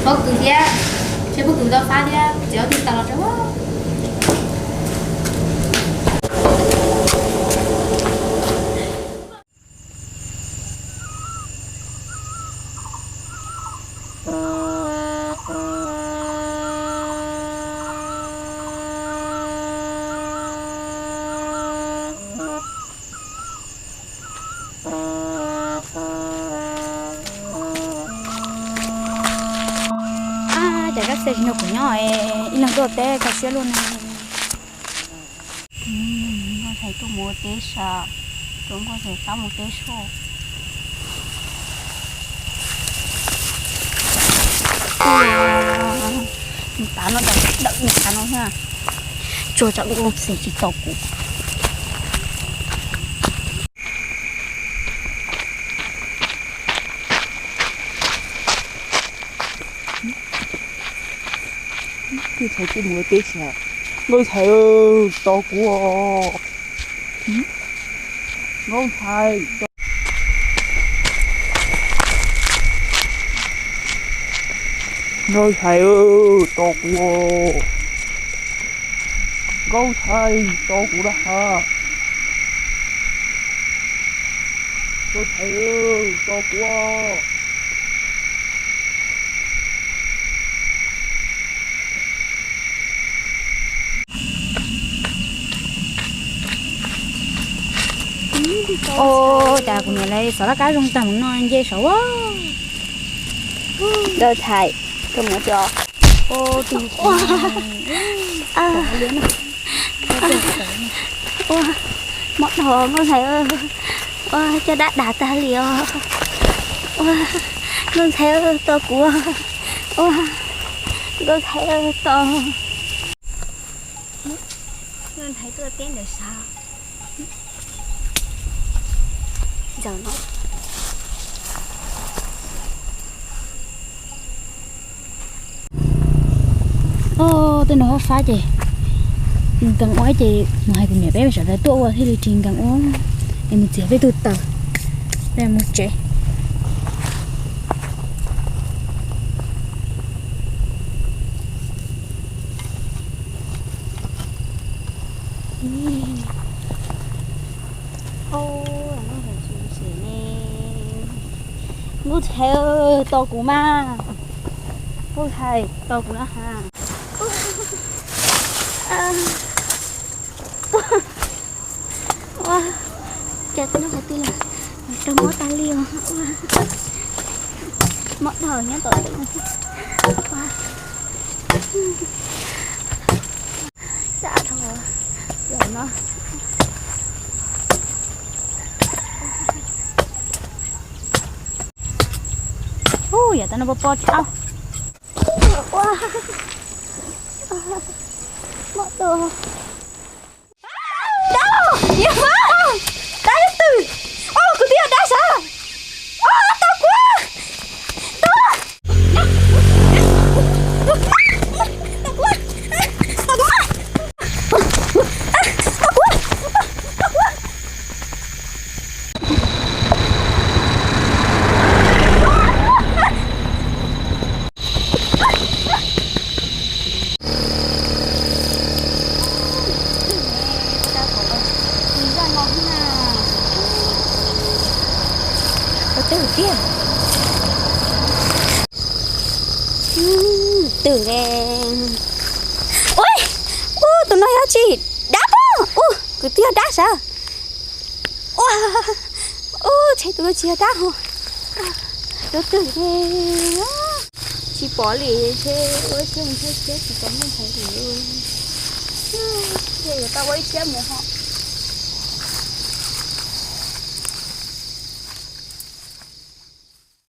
Pob kws thiab, seb pob kws tau fab thiab, txiav ob tug taws los tso. Ab, cas kab xej tsis nrog kuv nyob, ib leeg tuaj teb kho siab luaj ne. Nkauj Ntxhais tuaj mus ua teb sav, rau Nkauj Ntxhais qab mus teb soj. Nws tav no dawm nws tav no thiab. Tsuag tsam Nkauj Ntxhais tsis tos kuv. Nkauj Ntxhais tuaj mus ua teb sav. Nkauj Ntxhais, tos kuv os. Nkauj Ntxhais, Nkauj Ntxhais, tos kuv os. Nkauj Ntxhais, tos kuv na has. Nkauj Ntxhais, tos kuv os. Ua cas kuv niam lawv xov laj kab zoo tag mus no nce saud. Nkauj Ntxhais, koj mus cov. Ua, ua, mob dhau Nkauj Ntxhais, ua, caj dab dav tag li os. Ua, Nkauj Ntxhais, tos kuv. Ua, Nkauj Ntxhais, tos. Nkauj Ntxhais tuaj teb ntawm sav. Ntxawm no. Oj, tej no fab fab ces nkees ua ces mus hais kuv niam peb sawv daws tuaj ua thiaj li tsis nkees ua. Es mus txiav peb tug taws, peb mus tsev. Nkauj Ntxhais, tos kuv mas. Nkauj Ntxhais, tos kuv na has. Ua, cas tau noj qhov twg lawm, raug mob tag li os. Mob dhau nyob tom teb no thiab. Ua, zam dhau yam no. Ub, yam tau noj pob pob thiab. Ua, mob dhau. Dab, yog dab, dab twg? Oj, kwv tij, yog dab sav. Oj, tos kuv, tos, tos kuv, tos kuv, tos kuv. Twg tiag? Twg ne? Ua, ua, tus no yog tsi? Dab pob. Ua, kwv tij, yog dab sav. Ua, ua, ntshe tus no tsis yog dab ho. Dab twg ne? Tsis pom li, ntshe ua siab mus thiab siab tsis pom Nkauj Ntxhais li. Ntshe yuav tau ua ib siab mus ho.